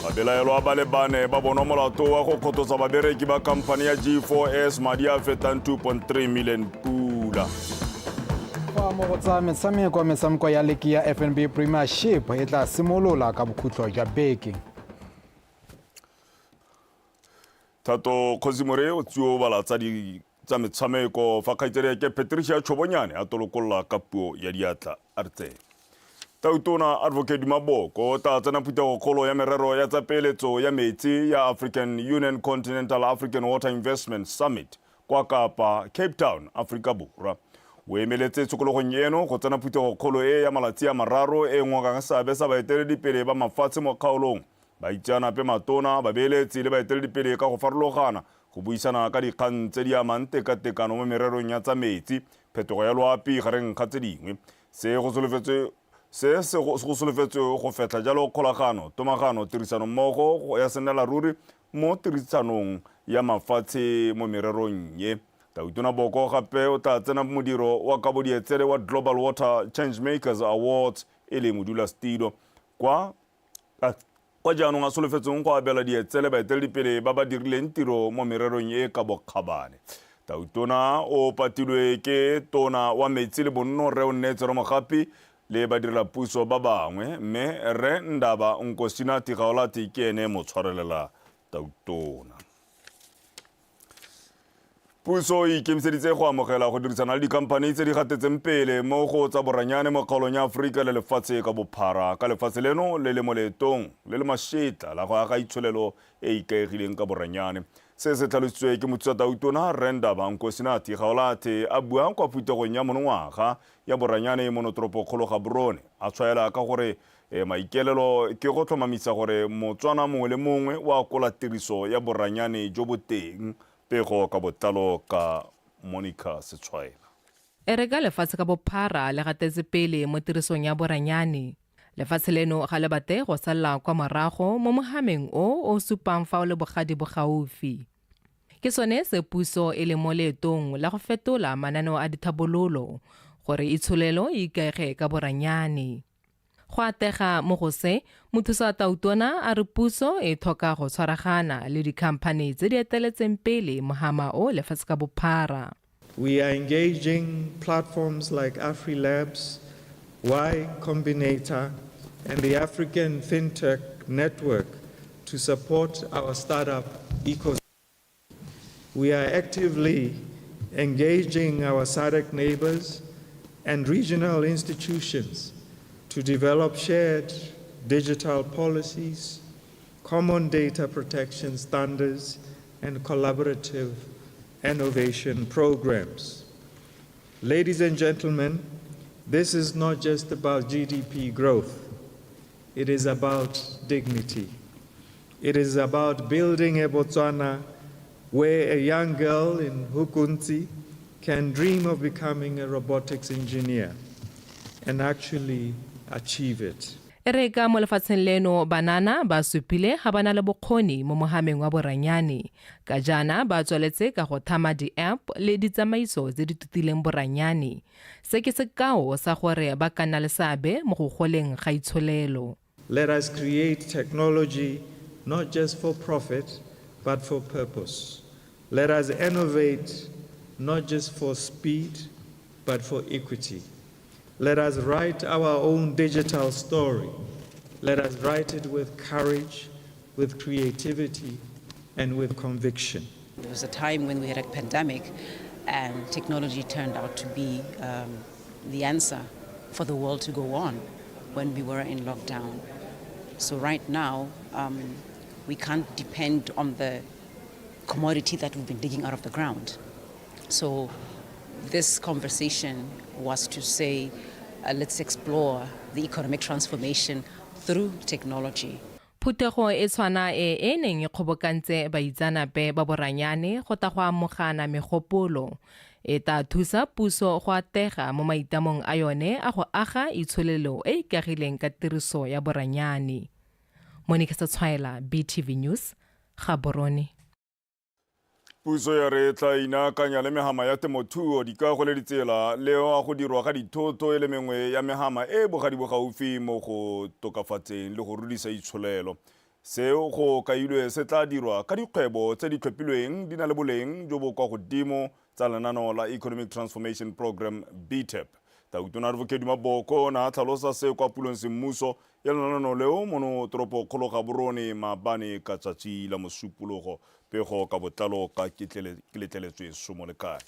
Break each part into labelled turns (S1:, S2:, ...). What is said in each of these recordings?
S1: Babelaelwa ba le bane ba bonwa molato wa go kgototsa babereki ba khamphane ya G4S madi a fetang 2.3 million pula.
S2: Fa mo go tsa metshameko, metshameko ya liki ya FNB Premiership e tla simolola ka bokhutlo jwa beke.
S1: Thato Kgosimore o tsuo bala tsa di tsa metshameko fa kgaitsadi ke Patricia Chobonyane a tolokolola ka puo ya diatla a re tsene. Tautona Advocate Maboko o tla tsena phuthegokgolo ya merero ya tsa peeletso ya metsi ya African Union Continental African Water Investment Summit kwa Kapa, Cape Town, Aforika Borwa. O emeletse tshokologong eno go tsena phuthegokgolo e ya malatsi a mararo e ngokang seabe sa baeteledipele ba mafatshe mo kgaolong, baitseanape matona, babeeletsi le baeteledipele ka go farologana go buisana ka dikgang tse di amang tekatekano mo mererong ya tsa metsi, phetogo ya loapi gareng ga tse dingwe. Se go solofetswe se se go solofetswe go fetlha jalo kgolagano, tomagano, tirisanommogo ya sennela ruri mo tirisanong ya mafatshe mo mererong ye. Tautona Boko gape o tla tsena modiro wa kabo dietsele wa Global Water Changemakers Awards e le modulasetilo kwa kwa jaanong a solofetsweng go abela dietsele baeteledipele ba ba dirileng tiro mo mererong e ka bokgabane. Tautona o patilwe ke tona wa metsi le bonno Rre Onneetse Ramogapi le badirelapuso ba bangwe mme Rre Ndaba Nkosinathi Gaolathe ke ene motshwarelela tautona. Puso e ikemiseditse go amogela go dirisana le dikhamphani tse di gatetseng pele mo go tsa boranyane mo kgaolong ya Aforika le lefatshe ka bophara ka lefatshe leno le le mo leetong le le mashetla la go aga itsholelo e e ikaegileng ka boranyane. Se se tlhalositswe ke mothusa-tautona Rre Ndaba Nkosinathi Gaolathe a bua kwa phuthegong ya monongwaga ya boranyane mono toropokgolo Gaborone, a tshwaela ka gore maikaelelo ke go tlhomamisa gore Motswana mongwe le mongwe o akola tiriso ya boranyane jo bo teng. Pego ka botlalo ka Monica Setshwaela.
S3: E re ka lefatshe ka bophara le gatetse pele mo tirisong ya boranyane, lefatshe leno ga le batle go salela kwa morago mo mohameng o o supang fa o le bogadi bo gaufi. Ke sone se puso e leng mo leetong la go fetola mananeo a dithabololo gore itsholelo e ikaege ka boranyane. Go atega mo go se, mothusa tautona a re puso e tlhoka go tshwaragana le dikhamphani tse di eteletseng pele mohama o lefatshe ka bophara.
S4: We are engaging platforms like AfriLabs, Y Combinator, and the African FinTech Network to support our startup ecosystem. We are actively engaging our SADC neighbors and regional institutions to develop shared digital policies, common data protection standards, and collaborative innovation programs. Ladies and gentlemen, this is not just about GDP growth. It is about dignity. It is about building a Botswana where a young girl in Hukuntsi can dream of becoming a robotics engineer and actually achieve it.
S3: E re ka mo lefatsheng leno banana ba supile ga ba na le bokgoni mo mohameng wa boranyane, ka jaana ba tsweletse ka go thama di-app le ditsamaiso tse di totileng boranyane. Se ke sekao sa gore ba ka nna le seabe mo go goleng ga itsholelo.
S4: Let us create technology not just for profit, but for purpose. Let us innovate not just for speed, but for equity. Let us write our own digital story. Let us write it with courage, with creativity, and with conviction.
S5: There was a time when we had a pandemic and technology turned out to be the answer for the world to go on when we were in lockdown. So right now, we can't depend on the commodity that we've been digging out of the ground. So this conversation was to say, let's explore the economic transformation through technology.
S3: Phuthego e tshwana e e neng e kgobokantse baitseanape ba boranyane go tla go amogana megopolo e tla thusa puso go atega mo maitamong a yone a go aga itsholelo e e ikagileng ka tiriso ya boranyane. Monica Setshwaela, BTV News, Gaborone.
S1: Puso ya re e tla inaakanya le mehama ya temothuo, dikago le ditsela le wa go dirwa ga dithoto e le mengwe ya mehama e e bogadi bo gaufi mo go tokafatseng le go rudisa itsholelo. Seo go kailwe se tla dirwa ka dikgwebo tse di tlhophilweng di na le boleng jo bo kwa godimo tsa lenaneo la Economic Transformation Programme, BTEP. Tautona Advocate Duma Boko o ne a tlhalosa se kwa pulong semmuso ya lenaneo leo mono toropokgolo Gaborone maabane ka tsatsi la Mosupologo. Pego ka botlalo ka ke letleletswe Somolekae.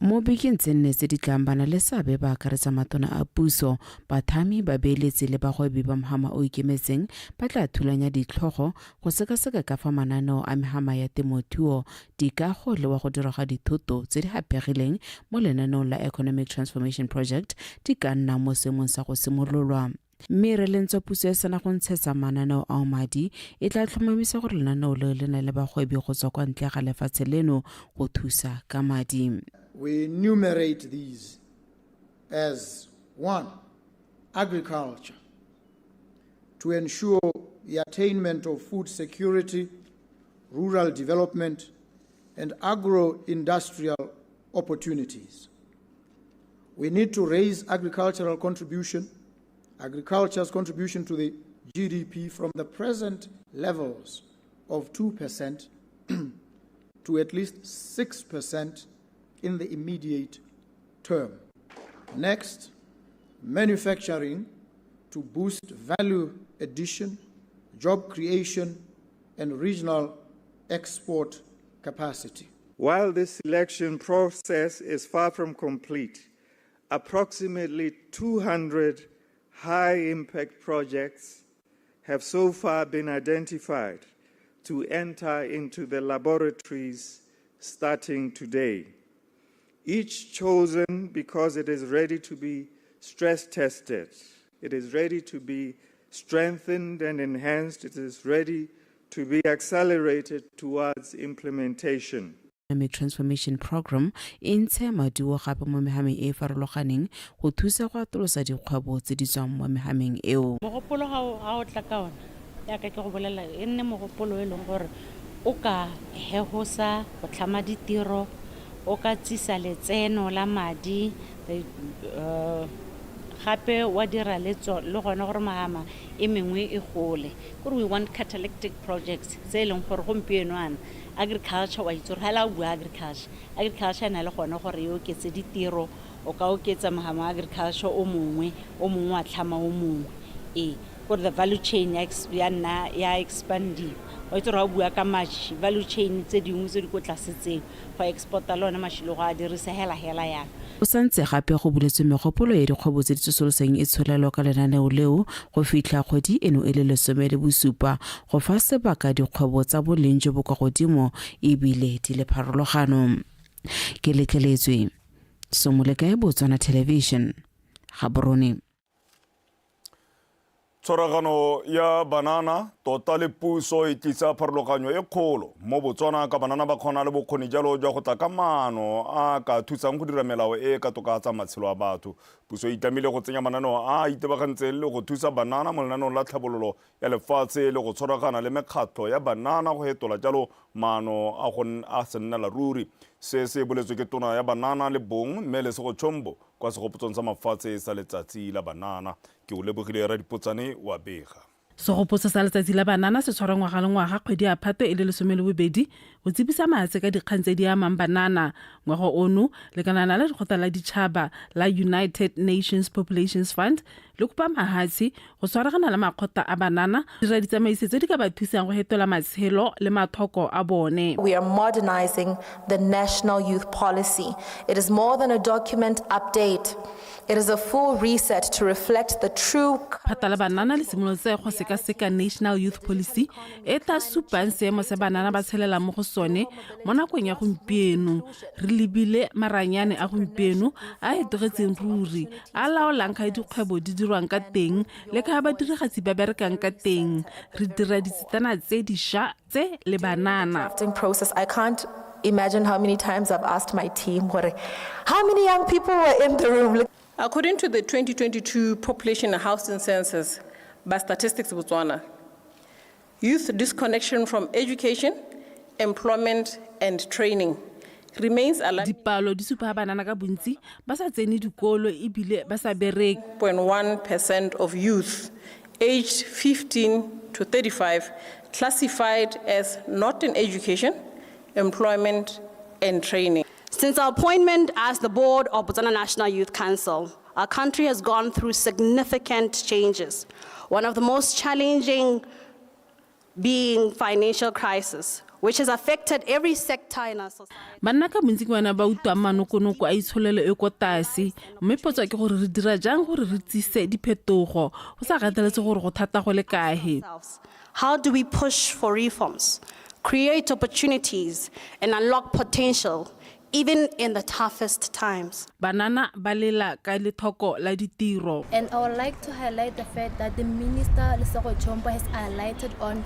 S6: Mo bekeng tse nne tse di tlang bana-le-seabe ba akaretsa matona a puso, bathami, babeeletsi le bagwebi ba mhama o ikemetseng ba tla thulanya ditlhogo go sekaseka ka fa mananeo a mehama ya temothuo, dikago le wa go dirwa ga dithoto tse di haphegileng mo lenaneong la Economic Transformation Project di ka nnang mo seemong sa go simololwa. Mme re le ntswa puso e sena go ntshetsa mananeo ao madi, e tla tlhomamisa gore lenaneo leo le na le bagwebi go tswa kwa ntle ga lefatshe leno go thusa ka madi.
S7: We enumerate these as 1. Agriculture, to ensure the attainment of food security, rural development, and agro-industrial opportunities. We need to raise agricultural contribution, agriculture's contribution to the GDP from the present levels of 2% to at least 6% in the immediate term. Next, manufacturing to boost value addition, job creation, and regional export capacity.
S4: While this selection process is far from complete, approximately 200 high-impact projects have so far been identified to enter into the laboratories starting today. Each chosen because it is ready to be stress tested, it is ready to be strengthened and enhanced, it is ready to be accelerated towards implementation.
S6: Economic Transformation Programme e ntshe maduo gape mo mehameng e e farologaneng go thusa go atolosa dikgwebo tse di tswang mo mehameng eo.
S8: Mogopolo ga o tla ka ona, yaka ke go bolelela, e nne mogopolo e leng gore o ka hehosa go tlhama ditiro, o ka tsisa letseno la madi, gape wa dira le gone gore mahama e mengwe e gole. Kore we want catalytic projects tse e leng gore gompieno ana agriculture wa itse gore ga la bua agriculture, agriculture e na le gone gore e oketse ditiro, o ka oketsa mohama wa agriculture o mongwe, o mongwe wa tlhama o mongwe. Ee, gore the value chain ya nna ya expandiwa. Wa itse gore ga o bua ka mashi, value chain tse dingwe tse di ko tlase tseo, go exporta le one mashi le go a dirisa hela hela yalo.
S6: Go santse gape go buletswe megopolo ya dikgwebo tse di tsosolosang itsholelo ka lenaneo leo go fitlha kgwedi eno e le 17 go fa sebaka dikgwebo tsa boleng jo bo kwa godimo ebile di le pharologano. Ke letleletswe. Somolekae, Botswana Television, Gaborone.
S1: Tshwaragano ya banana tota le puso e tlisa pharologanyo e kgolo mo Botswana ka banana ba kgona le bokgoni jalo jwa go tla ka maano a ka thusang go dira melao e ka tokafatsang matshelo a batho. Puso e itlamile go tsenya mananeo a a itebagantseng le go thusa banana mo lenaneong la tlhabololo ya lefatshe le go tshwaragana le mekgatlho ya banana go hetola jalo maano a go a sennela ruri. Se se boletswe ke tona ya banana le bong mme Lesego Chombo kwa segopotsong sa mafatshe sa letsatsi la banana. Ke o lebogile Radipotsane wa bega.
S9: Segopotso sa letsatsi la banana se tshwarwa ngwaga le ngwaga kgwedi ya Phatwe e le 12 go tsebisa maatse ka dikgang tse di amang banana. Ngwaga ono, lekalana la lekgotla la ditšhaba la United Nations Populations Fund le kopa mahatshe go tshwaragana le makgotla a banana go dira ditsamaiso tse di ka ba thusang go hetola matshelo le mathoko a bone.
S10: We are modernizing the National Youth Policy. It is more than a document update. It is a full reset to reflect the true
S9: Phata la banana le simolotse go sekaseka National Youth Policy e tla supang seemo se banana ba tshelelang mo go sone mo nakong ya gompieno. Re lebile maranyane a gompieno a a etogetseng ruri, a laolang ka dikgwebo di dirwang ka teng le ka badiragatsi ba berekang ka teng. Re dira ditsetana tse dišwa tse le banana.
S10: Drafting process. I can't imagine how many times I've asked my team, how many young people were in the room?
S11: According to the 2022 Population and Housing Census by Statistics Botswana, youth disconnection from education, employment, and training remains alarming.
S9: Dipalo di supa banana ka bontsi ba sa tsene dikolo ebile ba sa bereke.
S11: 0.1% of youth aged 15 to 35 classified as not in education, employment, and training.
S12: Since our appointment as the board of Botswana National Youth Council, our country has gone through significant changes. One of the most challenging being financial crisis, which has affected every sector in our society.
S9: Banna ka bontsi ke bana ba utlwang manokonoko a itsholelo e ko tlase, mme potso ke gore re dira jang gore re tsise diphetogo go sa kgathaletse gore go thata go le kae.
S12: How do we push for reforms, create opportunities, and unlock potential even in the toughest times?
S9: Banana ba lela ka lethoko la ditiro.
S10: And I would like to highlight the fact that the Minister Lesego Chombo has highlighted on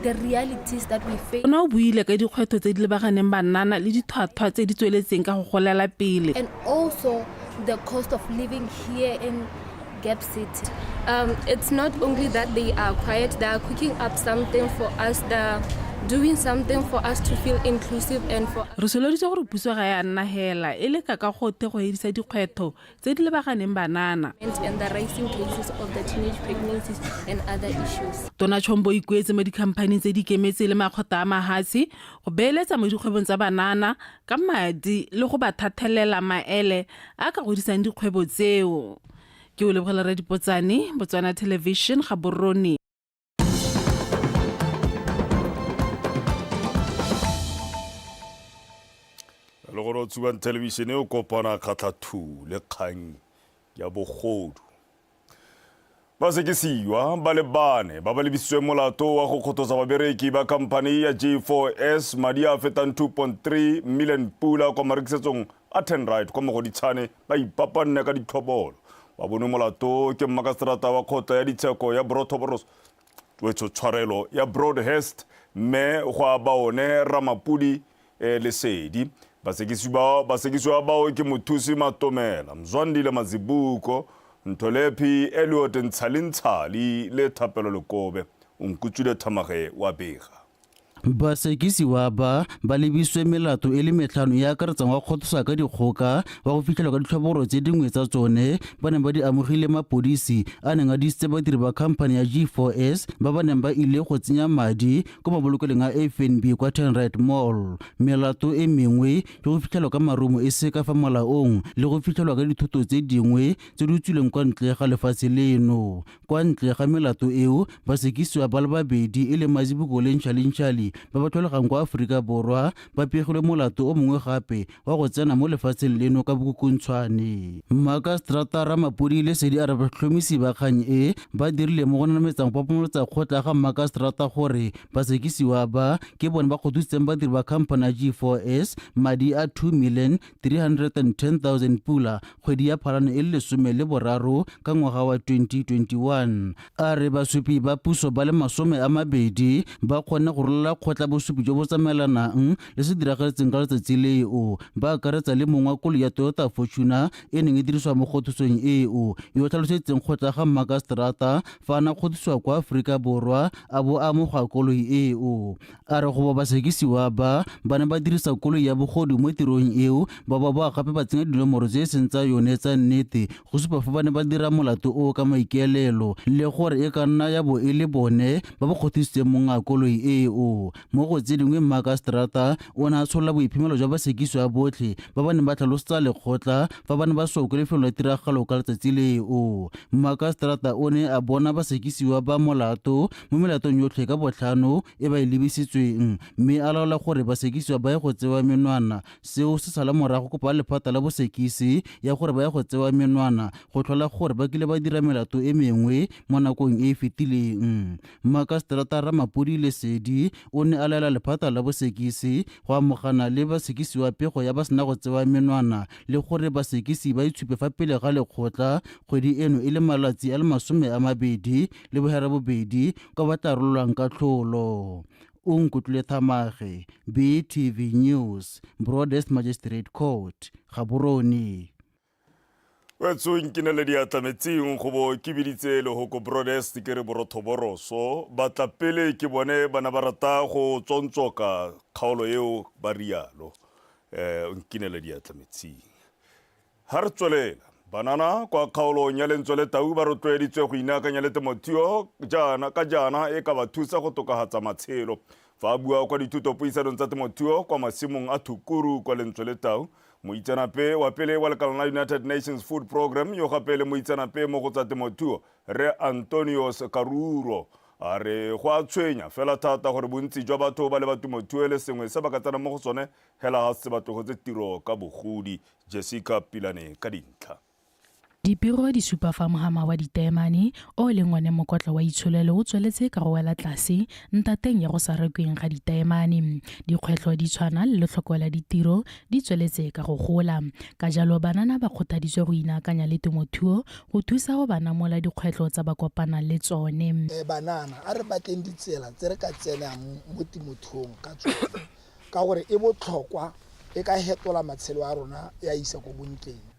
S10: the realities that we face.
S9: Ona o buile ka dikgwetlho tse di lebaganeng banana le dithwathwa tse di tsweletseng ka go golela pele.
S10: And also the cost of living here in Gap City.
S13: It's not only that they are quiet, they are cooking up something for us, they are doing something for us to feel inclusive and for
S9: Re soloditse gore puso ga ya nna hela e leka ka gothe go hedisa dikgwetlho tse di lebaganeng banana.
S13: And the rising cases of the teenage pregnancies and other issues.
S9: Tona Chombo ikuetse mo dikhamphaning tse di ikemetseng le makgotla a mahatshe go beeletsa mo dikgwebong tsa banana ka madi le go ba thathelela maele a ka godisang dikgwebo tseo. Ke o lebogela Radipotsane, Botswana Television, Gaborone.
S1: Le gore o tsubang thelebišene o kopana kgatlhathu le kgang ya bogodu. Basekisiwa ba le bane ba ba lebisitsweng molato wa go kgothosa babereki ba khamphane ya J4S madi a fetang 2.3 million pula kwa marekisetsong a Tenrite kwa Mogoditshane ba ipapanne ka ditlhobolo. Ba bonwe molato ke mmakaseterata wa kgotla ya ditsheko ya Brothoboros wetso tshwarelo ya Broadhurst mme go a ba one Ramapudi Lesedi. Basekisiwa bao ke Mothusi Matomela, Mzwandile Mazibuko, Ntholephi Elliot Ntshalintshali le Thapelo Lekobe. O nkutswile Thamage wa bega.
S14: Basekisiwa ba ba lebisitswe melato e le metlhano e akaretsang wa kgothosa ka dikgoka, wa go fitlhelwa ka ditlhoboro tse dingwe tsa tsone ba neng ba di amogile mapodisi a neng a disitse badiri ba khamphane ya G4S ba ba neng ba ile go tsenya madi ko mabolokelong a FNB kwa Tenrite Mall. Melato e mengwe ke go fitlhelwa ka marumo e se ka fa molaong le go fitlhelwa ka dithoto tse dingwe tse di utswilweng kwa ntle ga lefatshe leno. Kwa ntle ga melato eo, basekisiwa ba le babedi e leng Mazibuko le Ntšhalintšhali ba ba tlholegang kwa Aforika Borwa ba pegilwe molato o mongwe gape wa go tsena mo lefatsheng leno ka bokukuntshwane. Mmakaseterata Ramapodi Lesedi a re batlhotlhomisi ba kgang e ba dirile mo go nametsang go papamolotsa kgotla ga mmakaseterata gore basekisiwa ba ke bone ba kgothositseng badiri ba khamphane ya G4S madi a 2 million 310 000 pula kgwedi ya Phalane e le 13 ka ngwaga wa 2021. A re basupi ba puso ba le 20 ba kgonne go rolela kgotla bosupi jo bo tsamaelanang le se diragaletseng ka letsatsi leo, ba akaretsa le mongwe wa koloi ya Toyota Fortuner e neng e dirisiwa mo kgothosong eo, yo tlhalosetseng kgotla ga mmakaseterata fa a na kgothosiwa kwa Aforika Borwa a bo a amogwa koloi eo. A re go ba basekisiwa ba ba ne ba dirisa koloi ya bogodu mo tirong eo, ba ba boa gape ba tsenya dinomoro tse e seng tsa yone tsa nnete go supa fa ba ne ba dira molato o ka maikaelelo, le gore e ka nna ya bo e le bone ba ba kgothositseng monga koloi eo. Mo go tse dingwe, mmakaseterata o ne a tsholola boiphemelo jwa basekisiwa botlhe ba ba neng ba tlhalosetsa lekgotla fa ba ne ba seo ko lefelong la tiragalo ka letsatsi leo. Mmakaseterata o ne a bona basekisiwa ba molato mo melatong yotlhe ka botlhano e ba e lebisitsweng, mme a laola gore basekisiwa ba ye go tsewa menwana. Seo se sala morago kopo ya lephata la bosekisi ya gore ba ye go tsewa menwana go tlhola gore ba kile ba dira melato e mengwe mo nakong e e fetileng. Mmakaseterata Ramapodi Lesedi o ne a laela lephata la bosekisi go amogana le basekisiwa pego ya ba sena go tsewa menwana, le gore basekisi ba itshupe fa pele ga lekgotla kgwedi eno e le malatsi a le 28 kwa ba tla rololwang katlholo. O nkutlwile Thamage, BTV News, Broadest Magistrate Court, Gaborone.
S1: Wetso nkinele diatla metsing go bo ke biditse lehoko Broadest ke re borothoboroso. Batla pele ke bone bana ba rata go tsontsoka kgaolo eo ba rialo. Nkinele diatla metsing. Ha re tswelela, Banana kwa kgaolong ya Lentswe le Tau ba rotloeditswe go inaakanya le temothuo jaana ka jaana e ka ba thusa go tokafatsa matshelo. Fa a bua kwa dithutopuisanong tsa temothuo kwa masimong a Thukuru kwa Lentswe le Tau, moitseanape wa pele wa lekala la United Nations Food Programme yo gape le moitseanape mo go tsa temothuo Rre Antonios Karuro a re go a tshwenya fela thata gore bontsi jwa batho ba leba temothuo e le sengwe se ba ka tsenang mo go sone hela ga se ba tlogetse tiro ka bogodi. Jessica Pilane ka dintlha.
S15: Dipego di supa fa mohama wa ditaemane o e leng one mokotla wa itsholelo o tsweletse ka go wela tlase ntateng ya go sa rekweng ga ditaemane. Dikgwetlho di tshwana le letlhoko la ditiro di tsweletse ka go gola. Ka jalo banana ba kgothaditswe go inaakanya le temothuo go thusa go ba namola dikgwetlho tsa ba kopanang le tsone.
S16: Banana, a re batleng ditsela tse re ka tsenang mo temothuong ka tsone ka gore e botlhokwa, e ka hetola matshelo a rona ya isa ko bontleng.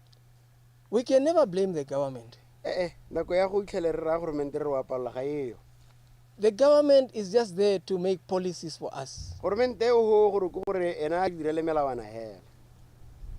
S17: We can never blame the government.
S18: E-e, nako ya go itlhele re raya goromente re re wa palelwa ga eyo.
S17: The government is just there to make policies for us.
S18: Goromente o ho gore ke gore ena a direle melawana hela.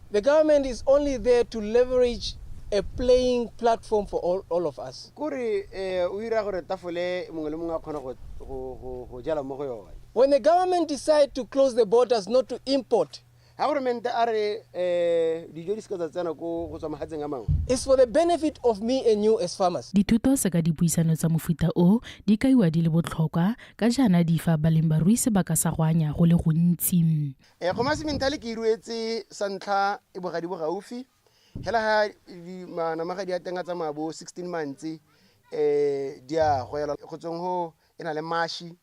S17: The government is only there to leverage a playing platform for all, all of us.
S18: Kore eh, o ira gore tafole mongwe le mongwe a kgone go, go, go, go jela mo go yone.
S17: When the government decide to close the borders not to import,
S18: Ha goromente a re eh, dijo di seka tsa tsena ko go tswa mafatsheng a mangwe.
S17: It's for the benefit of me and you as farmers.
S15: Dithuto seka dipuisano tsa mofuta o di kaiwa di le botlhokwa ka jaana di fa baleng-barui sebaka sa go anya go le gontsi.
S18: Eh, kgomo ya sementhale ke e ruetse sa ntlha e bogadi bo gaufi hela ha manamagadi a teng a tsamaya bo 16 months eh di a goela go tsweng ho e na le mashi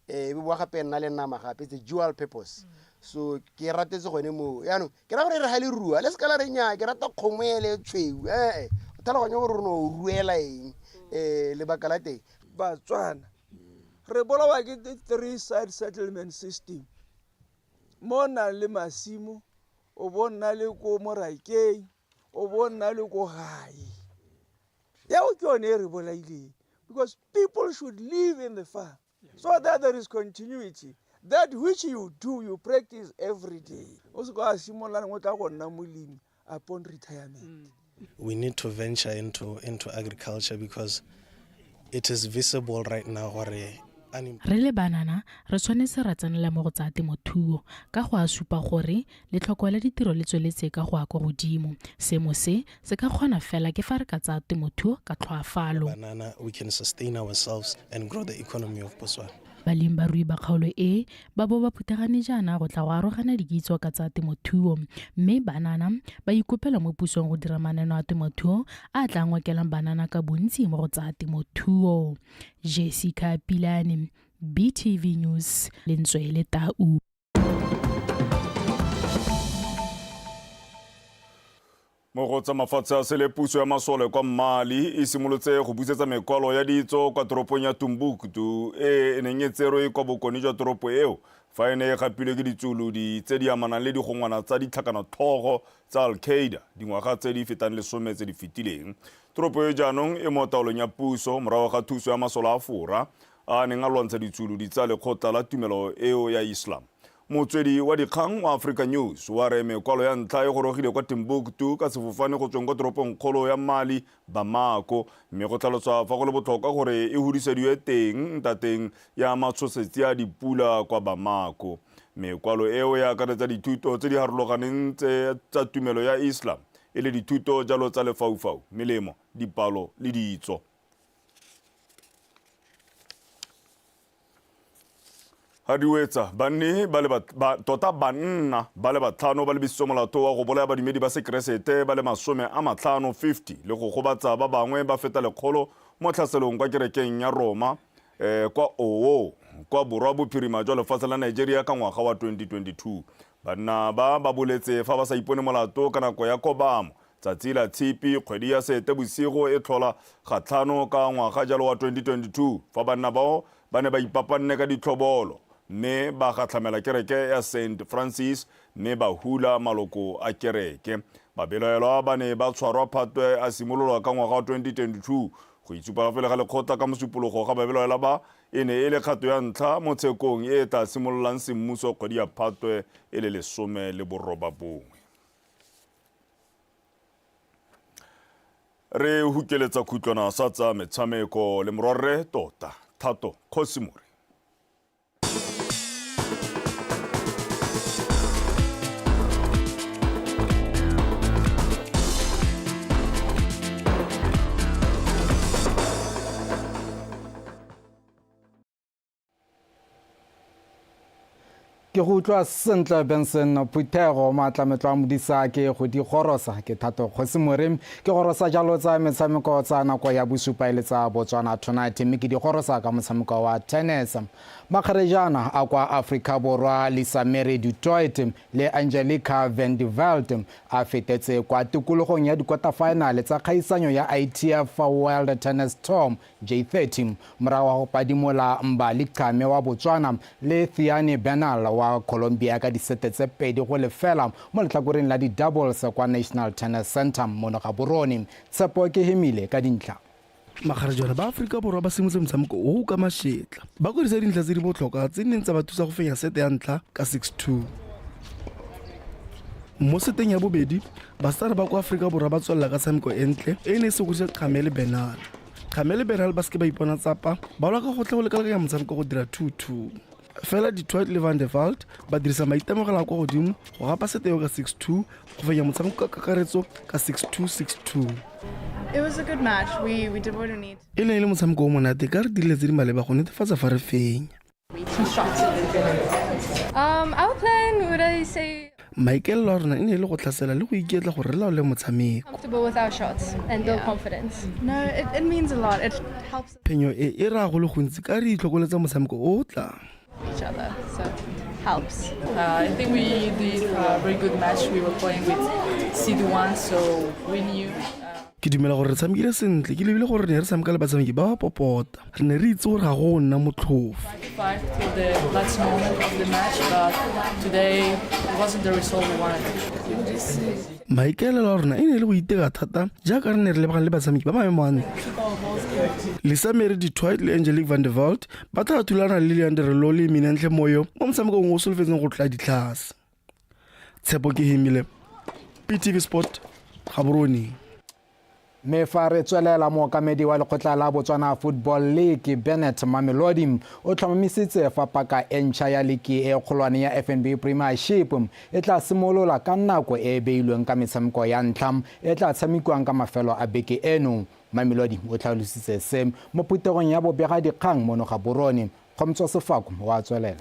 S18: eh e boa gape nna le nama gape it's a dual purpose so ke ratetse gone moo yaanong ke ra gore re ga le rua le se ka la re nyaa ke rata kgomo ele tshweu ee o tlhaloganye gore o ne o ruela eng um lebaka la teng
S17: Batswana re bolawa ke the three side settlement system mo nang le masimo o bo nna le ko morakeng o bo nna le ko gae yeo ke yone e re bolaileng because people should live in the farm so that there is continuity that which you do you practice every day o se ka wa simolola o tla go nna molemi upon retirement
S19: We need to venture into, into agriculture because it is visible right now gore
S15: Re le banana, re tshwanetse ra tsenela mo go tsa temothuo ka go a supa gore letlhoko la ditiro le tsweletse ka go ya kwa godimo. Seemo se, se ka kgona fela ke fa re ka tsaya temothuo ka tlhoafalo.
S19: Banana, we can sustain ourselves and grow the economy of Botswana.
S15: Balemi-barui ba kgaolo e ba bo ba phuthagane jaana go tla go arogana dikitso ka tsa temothuo mme banana ba ikopela mo pusong go dira mananeo a temothuo a a tla ngokelang banana ka bontsi mo go tsa temothuo. Jessica Pilane, BTV News, Lentswe le Tau.
S1: Mo go tsa mafatshe a sele puso ya masole kwa Mali e simolotse go busetsa mekwalo ya ditso kwa toropong ya Tumbuktu e e neng e tserwe kwa bokone jwa toropo eo fa e ne e gapilwe ke ditsuolodi tse di amanang le digongwana tsa ditlhakanatlhogo tsa Al-Qaeda dingwaga tse di fetang lesome tse di fetileng. Toropo e jaanong e mo taolong ya puso morago ga thuso ya masole a Fora a a neng a lwantsha ditsuolodi tsa lekgotla la tumelo eo ya Islam. Motswedi wa dikgang wa Africa News wa re mekwalo ya ntlha e gorogile kwa Timbuktu ka sefofane go tsweng kwa toropong kgolo ya Mali, Bamako, mme go tlhaloswa fa go le botlhokwa gore e hudisediwe teng ntateng ya matshosetsi a dipula kwa Bamako. Mekwalo eo e akaretsa dithuto tse di harologaneng tse tsa tumelo ya Islam, e le dithuto jalo tsa lefaufau, melemo, dipalo le ditso. Ga di wetsa, banni ba le ba, tota banna ba le batlhano ba lebisitswe molato wa go bolaya badumedi ba Sekeresete ba le 50, 50, le go gobatsa ba bangwe ba feta lekgolo mo tlhaselong kwa kerekeng ya Roma eh, kwa Owo, kwa borwa bophirima jwa lefatshe la Nigeria ka ngwaga wa 2022. Banna ba ba boletse fa ba sa ipone molato ka nako ya kobamo Tsatsi la Tshipi, kgwedi ya Seetebosigo e tlhola gatlhano ka ngwaga jalo wa 2022, fa banna bao ba ne ba ipapanne ka ditlhobolo mme ba gatlhamela kereke ya Saint Francis mme ba hula maloko a kereke. Babelaelwa ba ne ba tshwarwa Phatwe a simololwa ka ngwaga wa 2022. Go itsupa fa pele ga lekgotla ka Mosupologo ga babelaelwa ba e ne e le kgato ya ntlha mo tshekong e e tla simololang semmuso kgwedi ya Phatwe e le 19. Re hukeletsa khutlwana sa tsa metshameko le morwarre tota Thato Kgosimore.
S2: Ke go utlwa sentle Benson Phuthego maatlametlo a modisa ke go di gorosa ke Thato Kgosimore ke gorosa jalo tsa metshameko tsa nako ya bosupa e le tsa Botswana Tonight mme ke di gorosa ka motshameko wa tennis. Makgarejana a kwa Afrika Borwa Lisa Mary du Toit le Angelica van de Velde a fetetse kwa tikologong ya dikota-final tsa kgaisanyo ya ITF World Tennis Tour J30 morago ga go padimola Mbali Qame wa Botswana le Thiane Bernal wa Colombia ka disete tse 2-0 mo letlhakoreng la di-doubles kwa National Tennis Center mono Gaborone. Tshepo ke hemile ka dintlha.
S20: Makgarejwana ba Aforika Borwa ba simotse motshameko o ka mašetla. Ba kwadisa dintlha tse di botlhokwa tse di neng tsa ba thusa go fenya sete ya ntlha ka 6-2. Mo seteng ya bobedi, basetsana ba kwa Aforika Borwa ba tswelela ka tshameko e ntle e ne e sokodisa Qame le Bernal. Qame le Bernal ba seke ba ipona tsapa, ba lwa ka gotlhe go lekalekanya motshameko go dira 2-2. Fela du Toit le Van der Walt ba dirisa maitemogelo a kwa godimo go gapa sete eo ka 6-2 go fenya motshameko ka kakaretso ka 6-2 6-2.
S21: It was a good match. We did what we need.
S20: E ne e le motshameko o monate ka re dirile tse di maleba go netefatsa fa re fenya.
S21: Our plan, would I say,
S20: Maikaelelo a rona e ne e le go tlhasela le go iketla gore re laole motshameko.
S21: comfortable with our shots and build confidence. No, it means a lot. It helps
S20: Phenyo e e raya go le gontsi ka re itlhokoletsa motshameko o o tlang.
S21: each other, so helps.
S22: I think we did a very good match. We were playing with seed 1, so we knew.
S20: Ke dumela gore re tshamekile sentle ke lebile gore re ne re tshameka le batshameki ba ba popota. Re ne re itse gore ga go nna motlhofo.
S22: Fight till the last moment of the match, but today it wasn't the result we wanted.
S20: Maikaelelo a rona e ne e le go iteka thata jaaka re ne re lebagane le batshameki ba maemo a ntlha. Lisa Mary du Toit le Angelique van der Walt ba tla thulana le Leandre Lo le Minenhle Moyo mo motshamekong o solofetseng go tlola ditlhase. Tshepo ke hemile, PTV Sport, Gaborone.
S2: Mme fa re tswelela mookamedi wa lekgotla la Botswana Football League Bennett Mamelodi o tlhomamisitse fa paka e ntšha ya liki e kgolwane ya FNB Premiership e tla simolola ka nako e e beilweng ka metshameko ya ntlha e tla tshamekiwang ka mafelo a beke eno. Mamelodi o tlhalositse se mo phuthegong ya bobegadikgang mono Gaborone. Kgomtswa Sefako wa tswelela.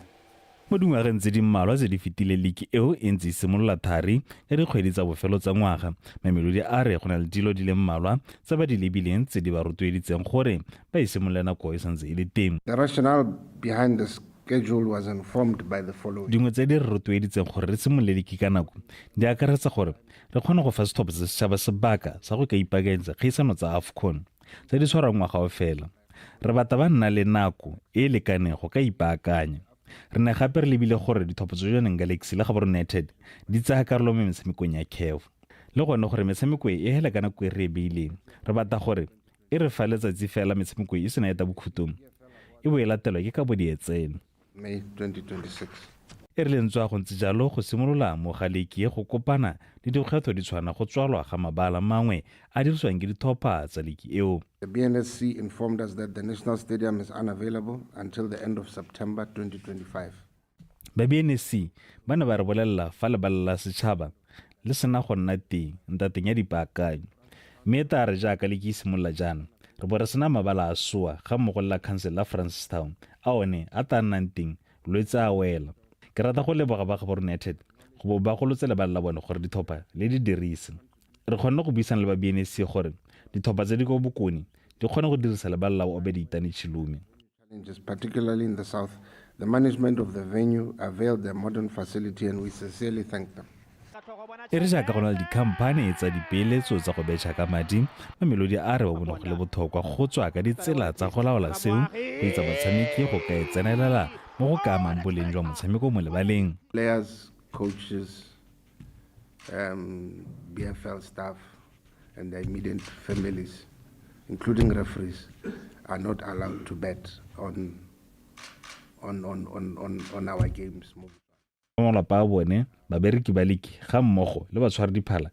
S23: Mo dingwageng tse di mmalwa tse di fetileng liki eo e ntse e simolola thari ka dikgwedi tsa bofelo tsa ngwaga. Mamelodi a re go na le dilo di le mmalwa tse ba di lebileng tse di ba rotloeditseng gore ba e simolole nako e santse e le teng.
S24: The rationale behind the schedule was informed by the following.
S23: Dingwe tse di re rotloeditseng gore re simolole liki ka nako di akaretsa gore re kgone go fa setlhopha sa setšhaba sebaka sa go ka ipaakanyetsa kgaisano tsa AFCON tse di tshwarwang ngwaga o fela. Re batla ba nna le nako e e lekaneng go ka ipaakanya. Re ne gape re lebile gore ditlhopha tsa Jwaneng Galaxy le Gaborone United di tsaya karolo mo metshamekong ya CAF. Le gone gore metshameko e e hele ka nako e re e beileng. Re batla gore e re fa letsatsi fela metshameko e sena eta bokhutong e bo e latelwa ke ka bo dietsene.
S24: May 2026.
S23: E rile ntswa go ntse jalo go simolola mo ga liki e go kopana le dikgwetlho di tshwana go tswalwa ga mabala mangwe a dirisiwang ke ditlhopha tsa liki eo.
S24: The BNSC informed us that the National Stadium is unavailable until the end of September 2025.
S23: Ba BNSC ba ne ba re bolelela fa lebala la setšhaba le sena go nna teng ntateng ya dipaakanyo. Mme e tla re jaaka liki e simolola jaana, re bo re sena mabala a soa ga mmogo le la khansele la Francistown a one a tla nnang teng Lwetse a wela. Ke rata go leboga ba Gaborone United go bo ba golotse lebala la bone gore ditlhopha le di dirise. Re kgonne go buisana le ba BNSC gore ditlhopha tse di kwa bokone di kgone go dirisa lebala la Obed Itani Chilume.
S24: Challenges, particularly in the south, the management of the venue availed their modern facility and we sincerely thank them.
S23: E re jaaka go na le dikhamphane tsa dipeeletso tsa go betšha ka madi, Mamelodi a re ba bone go le botlhokwa go tswa ka ditsela tsa go laola seo go itsa batshameki go ka e tsenelela mo go ka amang boleng jwa motshameko mo lebaleng.
S24: Players, coaches, BFL staff and their immediate families, including referees, are not allowed to bet on our games.
S23: Ba malapa a bone, babereki ba liki ga mmogo le batshwara diphala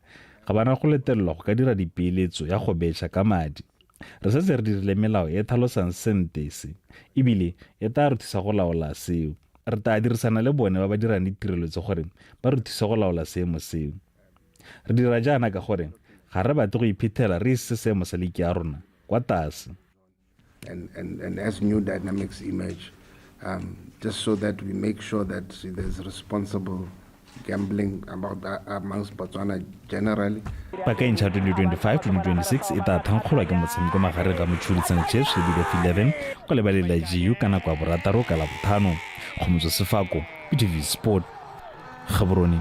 S23: ga ba na go letelelwa go ka dira dipeeletso ya go betšha ka madi. Re setse re dirile melao e e tlhalosang sente se, e bile e taa re thusa go laola seo. Re taa dirisana le bone ba ba dirang ditirelo tse gore ba re thuse go laola seemo seo. Re dira jaana ka gore ga re batle go iphithela re isitse seemo sa liki ya rona kwa tase.
S24: And, and, and as new dynamics emerge, um, just so that we make sure that there's responsible gambling about, uh, amongst Botswana generally.
S23: Paka e ntšha 2025-2026 e tla thankgolwa ke motshameko magareng ga Mochudi Chiefs le Big 11 kwa lebaleng la GU ka nako ya borataro ka Labotlhano. Kgomotso Sefako, BTV Sport, Gaborone.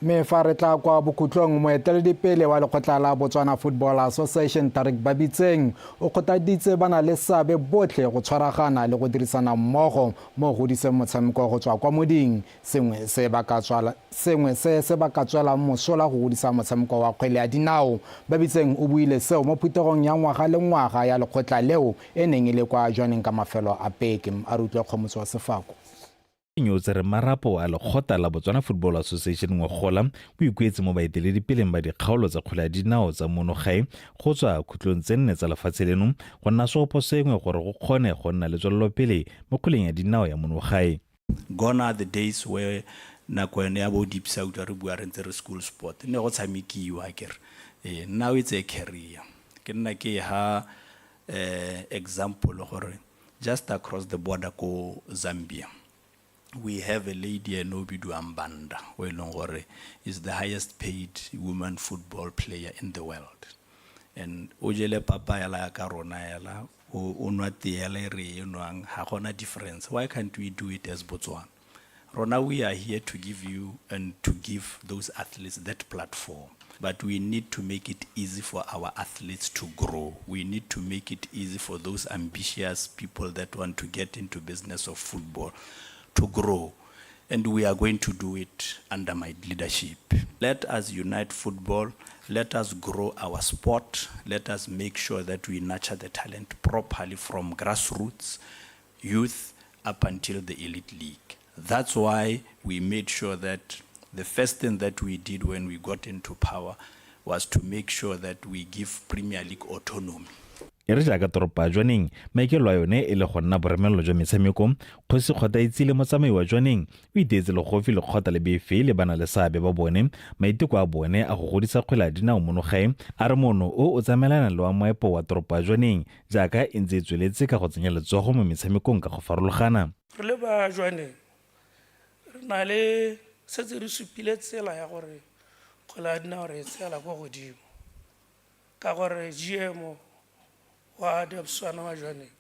S2: Mme fa re tla kwa bokhutlong, moeteledipele wa lekgotla la Botswana Football Association Tarik Babitseng o kgothaditse ba na le seabe botlhe go tshwaragana le go dirisana mmogo mo go godiseng motshameko go tswa kwa moding, sengwe se ba ka tswala sengwe se se ba ka tswelang mosola go godisa motshameko wa kgwele ya dinao. Babitseng o buile seo mo phuthegong ya ngwaga le ngwaga ya lekgotla leo e neng e le kwa Jwaneng ka mafelo a beke. A re utlwe Kgomotso Sefako.
S23: O tsere marapo a lekgotla la Botswana Football Association ngogola o ikuetse mo baeteledipeleng ba dikgaolo tsa kgwele ya dinao tsa mono gae go tswa khutlong tse nne tsa lefatshe leno go nna seopo sengwe gore go kgone go nna le tswelelopele mo kgweleng ya dinao ya mono gae.
S3: Gone are the days where nako yone ya bo deep sa utlwa re bua re ntse re school sport ne go tshamekiwa akere ee now it's a career ke nna ke ha eh example gore Just across the border ko Zambia, we have a lady ene o bidiwang Banda, o e leng gore is the highest paid woman football player in the world. And o jele papa hela ya ka rona hela, o nwa tee hela e re e nwang, ga gona difference. Why can't we do it as Botswana? Rona, we are here to give you and to give those athletes that platform. But we need to make it easy for our athletes to grow. We need to make it easy for those ambitious people that want to get into business of football to grow. And we are going to do it under my leadership. Let us unite football. Let us grow our sport. Let us make sure that we nurture the talent properly from grassroots, youth, up until the elite league. That's why we made sure that the first thing that we did when we got into power was to make sure that we give Premier League autonomy.
S23: E re jaaka toropo ya Jwaneng maikaelelo a yone e le go nna boremelelo jwa metshameko, Kgosi Kgotaitsile motsamai wa Jwaneng o iteetse legofi lekgotla le befe le ba na le seabe ba bone maiteko a bone a go godisa kgwele ya dinao mono gae. A re moono o o tsamaelana le wa moepo wa toropo ya Jwaneng jaaka e ntse e tsweletse ka go tsenya letsogo mo metshamekong ka go farologana.
S4: Re le ba Jwaneng re na le setse re supile tsela ya gore kgwele ya dinao re e tseela kwa godimo ka gore GM wa Debswana wa Jwaneng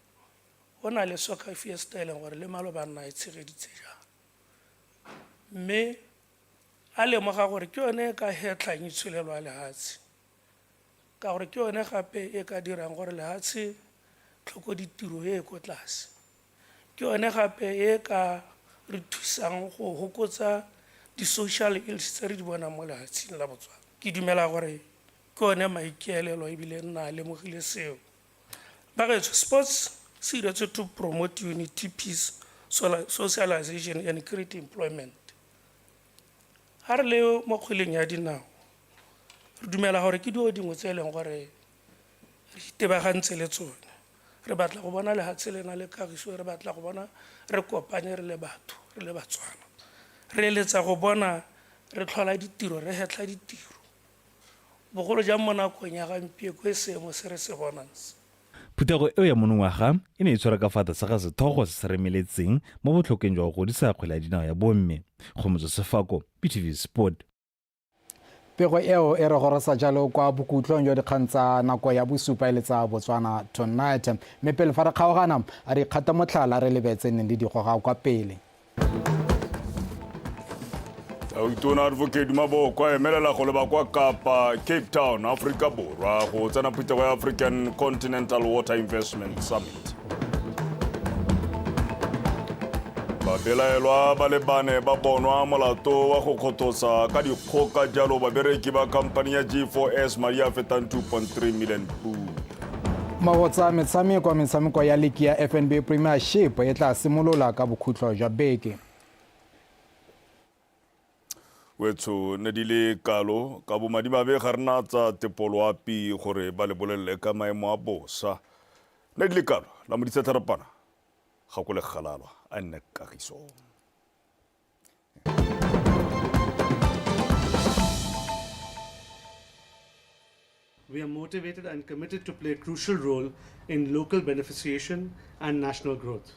S4: o na le soccer fiesta e leng gore le maloba nna e tshegeditse jang mme a lemoga gore ke yone e ka hetlhang itsholelo ya lehatshe ka gore ke yone gape e ka dirang gore lehatshe tlhoko ditiro e e ko tlase Ke yone gape e ka re thusang go hokotsa di-social ills tse re di bonang mo lehatsheng la Botswana. Ke dumela gore ke one maikaelelo ebile nna a lemogile seo. Bagaetsho, sports se iretswe to promote unity, peace, socialization and create employment. Ha re le mo kgweleng ya dinao, re dumela gore ke dilo dingwe tse e leng gore re itebagantse le tsone. Re batla go bona lehatshe lena le kagiso, re batla go bona re kopanye re le batho, re le Batswana. Re eletsa go bona re tlhola ditiro, re hetlha ditiro. Bogolo jang mo nakong ya gampieko e seemo se re se bonang se.
S23: Phuthego eo ya monongwaga e ne e tshwere ka fa tlase ga sethogo se se remeletseng mo botlhokeng jwa go godisa kgwele ya dinao ya bomme. Kgomotso Sefako, BTV Sport.
S2: Pego eo e re gorosa jalo kwa bokhutlong jwa dikgang tsa nako ya bosupa e le tsa Botswana Tonight. Mme pele fa re kgaogana, a re ikgata motlhala re lebetse neng le digoga kwa pele.
S1: Tautona Advocate Maboko a emelela go leba kwa Kapa, Cape Town, Aforika Borwa go tsena phuthego ya African Continental Water Investment Summit. Babelaelwa ba le bane ba bonwa molato wa go kgothosa ka dikgoka jalo babereki ba khamphani ya G4S madi a fetang 2.3 million pula.
S2: Mo go tsa metshameko, metshameko ya liki ya FNB Premiership e tla simolola ka bokhutlo jwa beke.
S1: Wetsho ne di le kalo ka bomadimabe ga rena tsa tepoloapi gore ba le bolelele ka maemo a bosa. Ne di le kalo la modisa tharapana ga ko le galalwa a nne kagiso.
S5: We are motivated and committed to play a crucial role in local beneficiation and national growth.